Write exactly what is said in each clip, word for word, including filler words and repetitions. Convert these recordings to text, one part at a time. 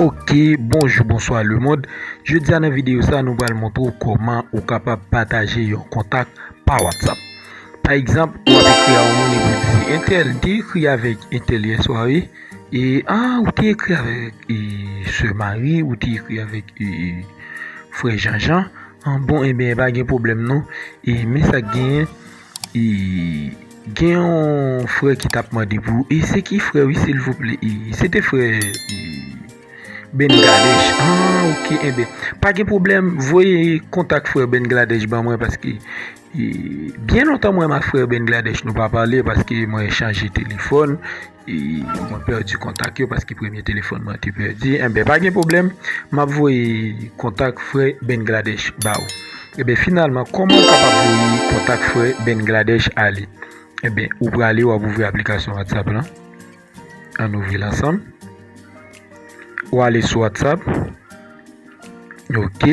Ok, bonjou, bonswa lemonn. Jodi a nan videyo sa, nou pral montre w kòman ou kapab pataje yon kontak pa WhatsApp. Pa egzanp, w ap ekri a yon moun epi w di, entèl, m te ekri avèk entèl yè swa, wi. E, ah, ou te ekri avèk e, sè Mari, ou te ekri avèk e, frè Janjan. Ah, bon, ebyen, pa gen pwoblèm non. E, men sa k genyen, e, gen yon frè ki t ap mande pou ou. E se ki frè, wi, silvouplè? E, se te frè e, Bangladesh. Ah, ok, enben, pa gen pwoblèm. Voye kontak frè Bangladesh ban mwen, paske e, byen lontan mwen ak frè Bangladesh nou pa pale, paske mwen chanje telefòn. E, mwen pèdi kontak yo paske premye telefòn mwen te pèdi. Enben, pa gen pwoblèm. M ap voye kontak frè Bangladesh ba ou. Enben, finalman, kòman ou kapab voye kontak frè Bangladesh ale? Enben, ou prale, w ap ouvri aplikasyon WhatsApp lan. Ann ouvri l ansanm. Ou ale sou WhatsApp. Ok.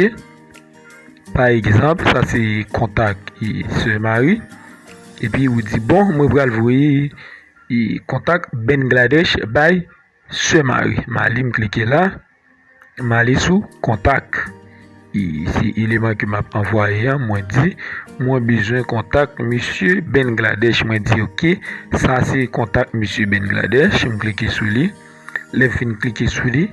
Pa egzanp, sa se kontak e, sè Mari. Epi ou di, bon, mwen pral voye e, kontak Bangladesh bay sè Mari. M ale, m klike la. M ale sou kontak. E, se eleman ke m ap anvwaye an. Mwen di, mwen bezwen kontak misye Bangladesh. Mwen di, ok, sa se kontak misye Bangladesh. M klike sou li. Lè m fin klike sou li,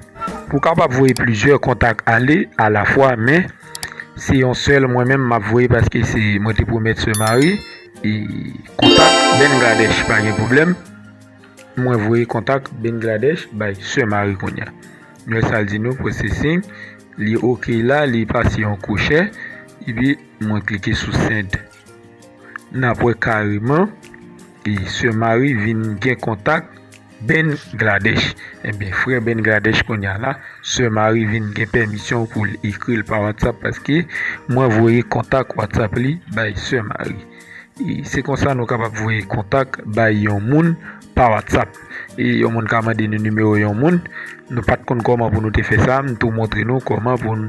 ou kapab voye plizyè kontak ale alafwa, men se yon sèl mwen menm m ap voye paske se mwen te pwomèt sè Mari e, kontak Bangladesh, pa gen pwoblèm. Mwen voye kontak Bangladesh bay sè Mari kounye a. Nou wè sa l di nou, processing. Li ok la, li pase yon kwochè, epi mwen klike sou send. N ap wè kareman e, sè Mari vin gen kontak Bangladesh. Enben, frè Bangladesh, kounye a la, sè Mari vin gen pèmisyon pou l ekri l pa WhatsApp, paske mwen voye kontak WhatsApp li bay sè Mari. E se konsa nou kapab voye kontak bay yon moun pa WhatsApp. E yon moun ka mande nou nimewo yon moun, nou pa t konn kòman pou nou te fè sa, m tou montre nou kòman pou n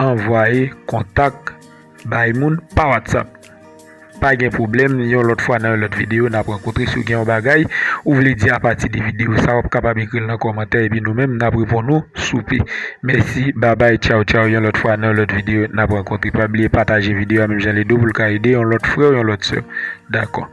anvwaye kontak bay moun pa WhatsApp. Pa gen pwoblèm, yon lòt fwa nan yon lòt videyo n ap rankontre. Si w gen yon bagay ou vle di apati de videyo sa, w ap kapab ekri l nan kòmantè, epi nou menm n ap reponn ou sou pe. Mèsi, babay, tchaw tchaw, yon lòt fwa nan yon lòt videyo n ap rankontre. Pa bliye pataje videyo a menm jan Ledo pou l ka ede yon lòt frè w, yon lòt sè w. Dakò.